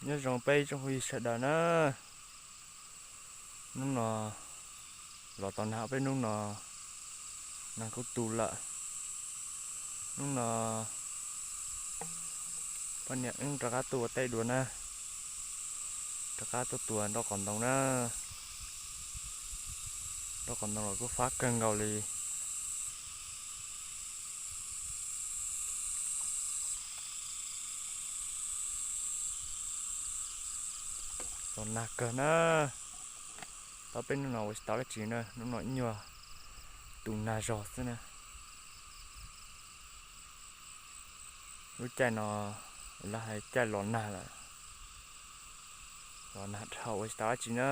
Nyob zoo peb tsoom phooj ywg sawv daws na. Hnub no los tau nag peb hnub no, nag kuj tu lawm. Hnub no poj niam wb rov qab tuaj ua teb dua na, rov qab tuaj tua nroj qos ntoo na. Nroj qos ntoo los kuj fab kawg nkaus li. Los nag kawg na, tau peb hnub no ua tsis tau dab tsi na, hnub no ib nyuag tu nag zog xwb na. Lub caij no lawv hais caij los nag lawm, los nag dhau ua tsis tau dab tsi na.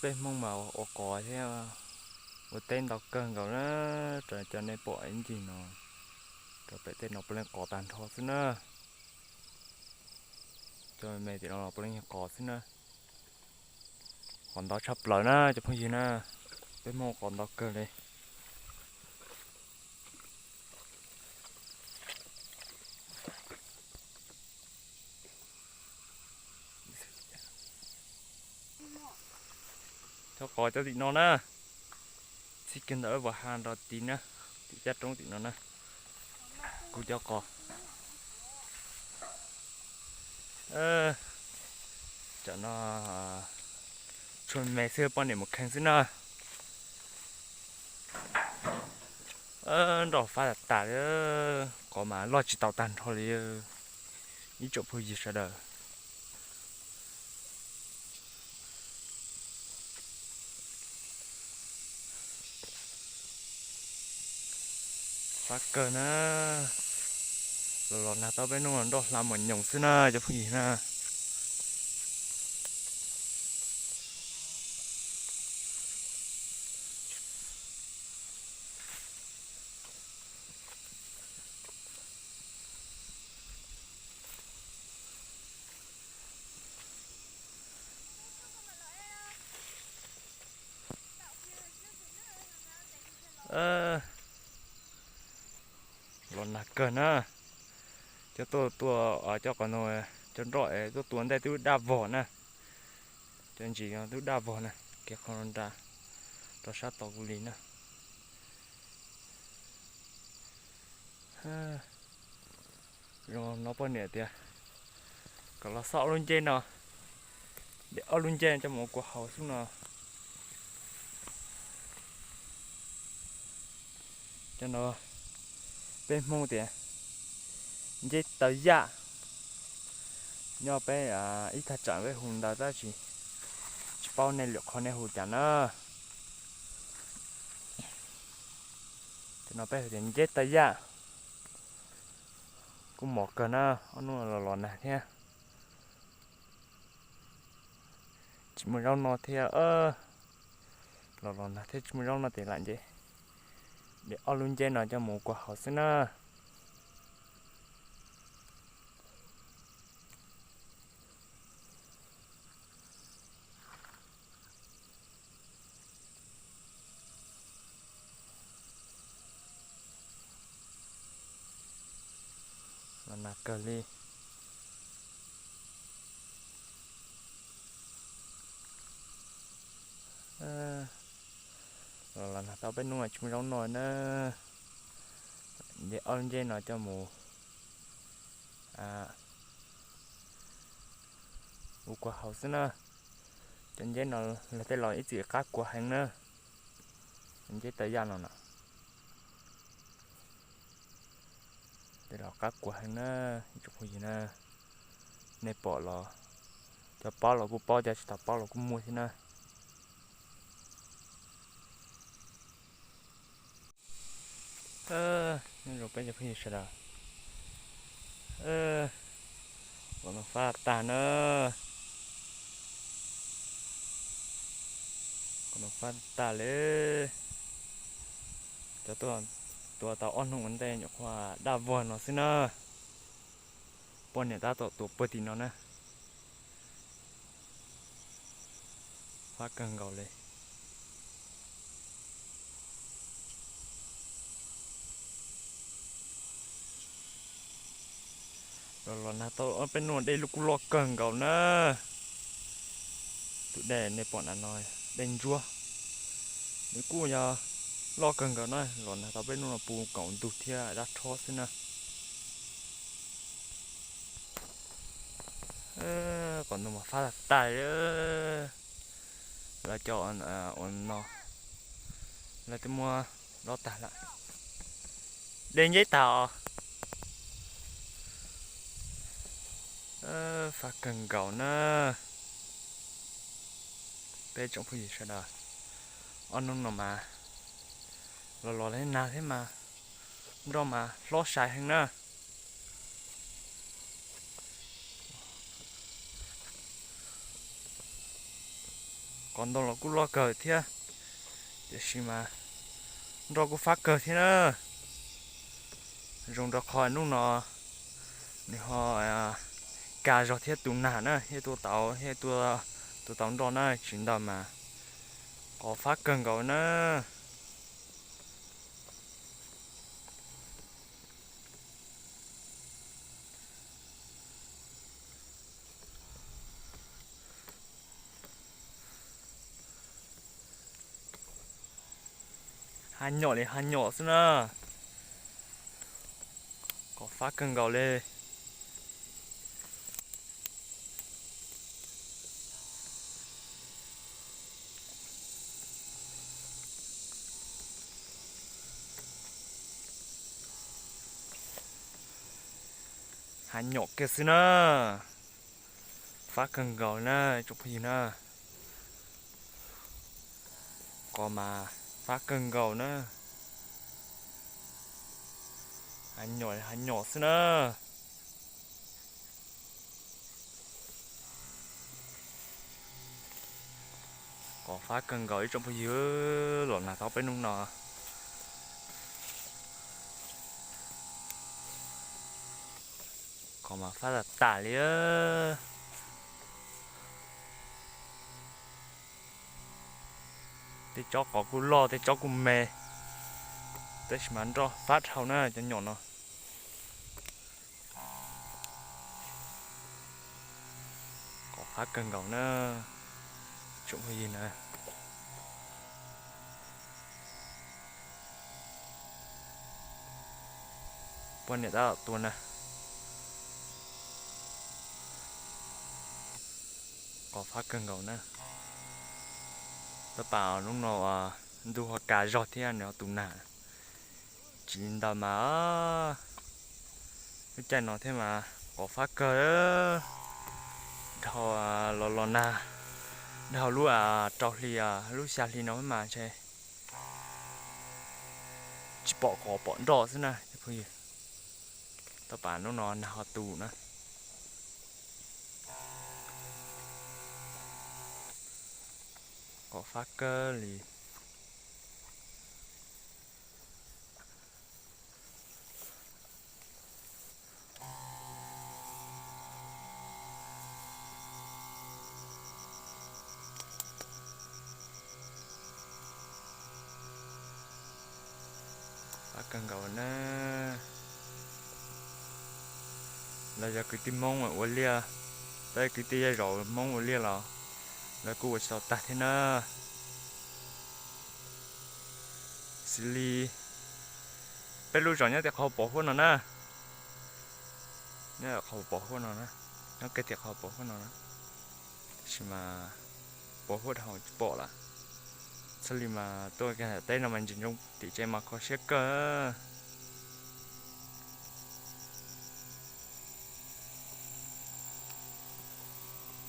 Peb Hmoob mas ua qos thiab ua teb ntau kawg nkaus na, rau cov nej pom ib ncig no, rau pem tej no puav leej qos tag nrho xwb na. Cov me tim no los puav leej yog qos xwb na. Qos ntau tshaj plaws na cov phooj ywg na, peb Hmoob qos ntau kawg li. Cov qos cov tim no na, txij kiag ntawm lub vas ha nrog tim na, tim caj roob tim no na, kuj cov qos. Tam no tshuav me xwb poj niam mus kheev xwb na. Nroj fab tas tas li, qos mas loj tsis tau tag nrho li. Ib tsoom phooj ywg sawv daws, fab kawg na. Los los nag tau peb hnub los nroj hla mos nyoos xwb na cov phooj ywg na. Los nag kawg na. Cov tuaj tua, cov qos no, cov nroj es tuaj tua ntej twb daj vog na. Cov ntsis no twb daj vog na, kiag qhov no nra rau sab tod kuj li na. Zoo no poj niam tias kom los xauj ob lub nceb no, de ob lub nceb coj mus ua kua haus xwb no. Cov no peb Hmoob tias nceb taw yaj, nyob peb ib thaj tsam peb hu ntawd tab sis tsis paub nej lwm qhov nej hu cas na. Cov no peb hu tias nceb taw yaj, kuj mos kawg na, ob hnub los los nag thiab tsis muaj zaub noj thiab. Los los nag thiab tsis muaj zaub noj ces lam nce de ob lub nceb no coj mus ua kua haus xwb na. Los nag kawg li. Los los nag tau peb hnub tsis muaj zaub noj na. Nce ob lub nceb no coj mus ua kua haus xwb na. Cov nceb no lawv tej laus ib txwm qab kua heev na. Nceb taw yaj no no, tej laus qab kua heev na. Ib tsoom phooj ywg na, nej pom los, cov paub los kuj paub, cov tsis tau paub los kuj muaj thiab na. Nyob zoo peb cov phooj ywg sawv daws, qos no fab tag na, qos no fab tag li. Cov tuaj tua tau ob hnub ua ntej nyuam qhuav daj vog no xwb na. Poj niam tab tom tuav puag tim no na. Fab kawg nkaus li. Los los nag tau ob peb hnub dej kuj loj kawg nkaus na. Tus dej nej pom na no, dej ntsuab, nws kuj yog loj kawg nkaus na. Los nag tau peb hnub no puv kaum ntug thiab dab rhob xwb na. Qos ntoo mas fab tag tag li. Lawv cov ua no, lawv twb muab dob tag lawm. Dej nceb tag os. Fab kawg nkaus na. Peb tsoom phooj ywg sawv daws, ob hnub no mas los los nag thiab mas nroj mas hlob sai heev na. Qos ntoo los kuj loj kawg thiab, tiam sis mas nroj kuj fab kawg thiab na. Zoo rau qhov hnub no nws ho kas zog thiab tu nag na, thiaj tua tau, thiaj tua tau nroj na, tsis ntawd mas qos fab kawg nkaus na. Hav nyom li hav nyom xwb na. Qos fab kawg nkaus li. Hav nyom kiag xwb na. Fab kawg nkaus na tsoom phooj ywg na. Qos mas fab kawg nkaus na. Hav nyom, hav nyom xwb na. Qos fab kawg nkaus ib tsoom phooj ywg, los nag tau peb hnub no. Qos mas fab tas tas li. Tej tsob qos kuj loj, tej tsob kuj me, tab sis mas nroj fab dhau na cov nyom no. Qos fab kawg nkaus na tsoom phooj ywg na. Poj niam tab tom tua na. Qos fab kawg nkaus na. Tab tom hnub no ntuj ho kas zog thiab nws ho tu nag, tsis li ntawd mas lub caij no thiab mas qos fab kawg. Dhau los los nag, dhau lub rau hli, lub xya hli no mas ntshe tsis pom qos pom nroj xwb na cov phooj ywg. Tab tom hnub no nag ho tu na. Qos fab kawg li. Fab kawg nkaus na. Los yog kwv tij Hmoob ua liaj, tab kwv tij zej zos Hmoob ua liaj los lawv kuj ua tsis tau tag thiab na. Xws li peb lub zos nyob tim qhov pos huab no na, nyob qhov pos huab no na, nyob kiag tim qhov pos huab no na, tab sis mas pos huab dhau tsis pom lawm. Txhaj li mas tuaj kiag teb no mas ntsia ntsoov tim tsev mas kho siab kawg.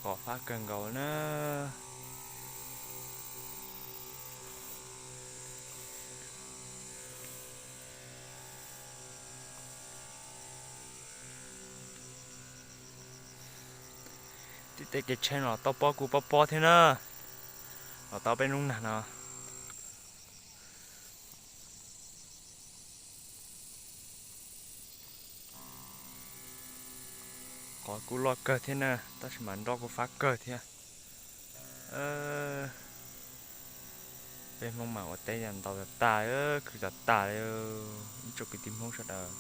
Qos fab kawg nkaus na. Tim tej kev tsheb no toj pob kuj pob pob thiab na, los tau peb hnub nag no. Qhov kuj loj kawg thiab na, tab sis mas nroj kuj fab kawg thiab. Peb Hmoob mas ua teb ntau tas tas, khwv tas tas li. Ib tsoom kwv tij Hmoob sawv daws,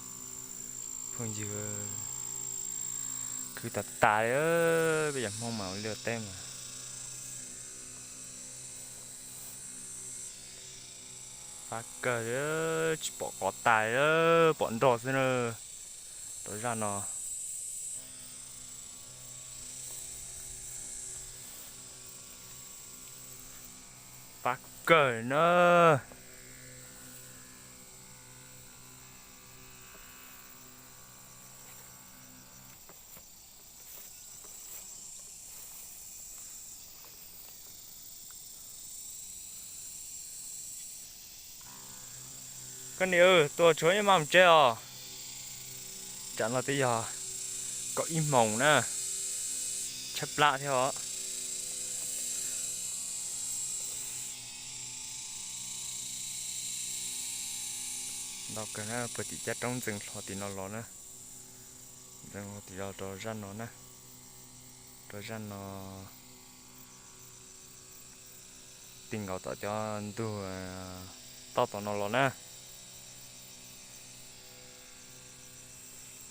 phooj ywg, khwv tas tas li. Peb cov Hmoob mas ua liaj ua teb mas fab kawg li, tsis pom qov tas li, pom nroj xwb na. Rau zaj no fab kawg na. Koj niam, tus tshuav ib mas mus tsev os. Tsam no twb yog kaum ib moos na, tshaib plab thiab os. Ntau kawg na, puag tim caj roob ntxeev hlo tim no los na, ntxeev hlo tim no rau zaj no na, rau zaj no ti nkaus tom cov ntug toj tom no los na.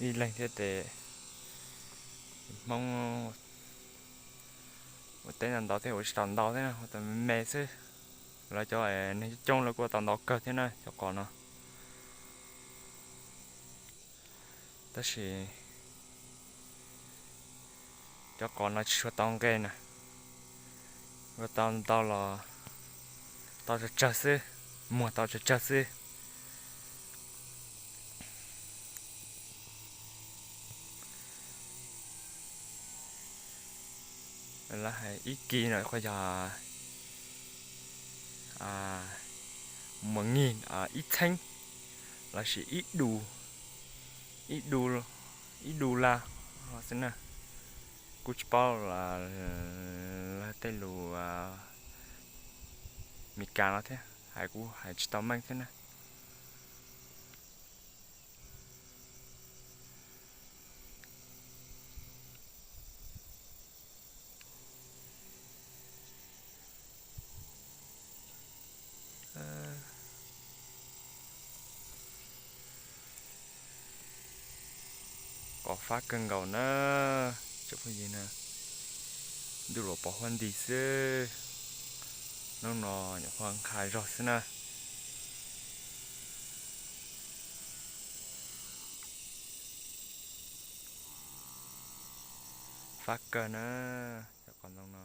Ib leeg thiab ces Hmoob ua teb ntau thiab ua tsis tau ntau thiab, ua tau me me xwb. Lawv cov neeg coob coob lawv kuj ua tau ntau kawg thiab na cov qos no. Tab sis cov qos no tsis tshua tau nqe na, ua tau ntau los tau tsawg tsawg xwb, muag tau tsawg tsawg xwb. Lawv hais ib kis no qhov yog muag nyig ib txheeb lossis ib du, ib du, ib du la xwb na. Kuj tsis paub lawv tej lus Meskas no thiab, hais kuj hais tsis tau meej thiab na. Qos fab kawg nkaus na, tsoom phooj ywg na. Ntuj los pos huab nti xwb, hnub no nyuam qhuav nqha zog xwb na. Fab kawg na, cov qos ntoo no.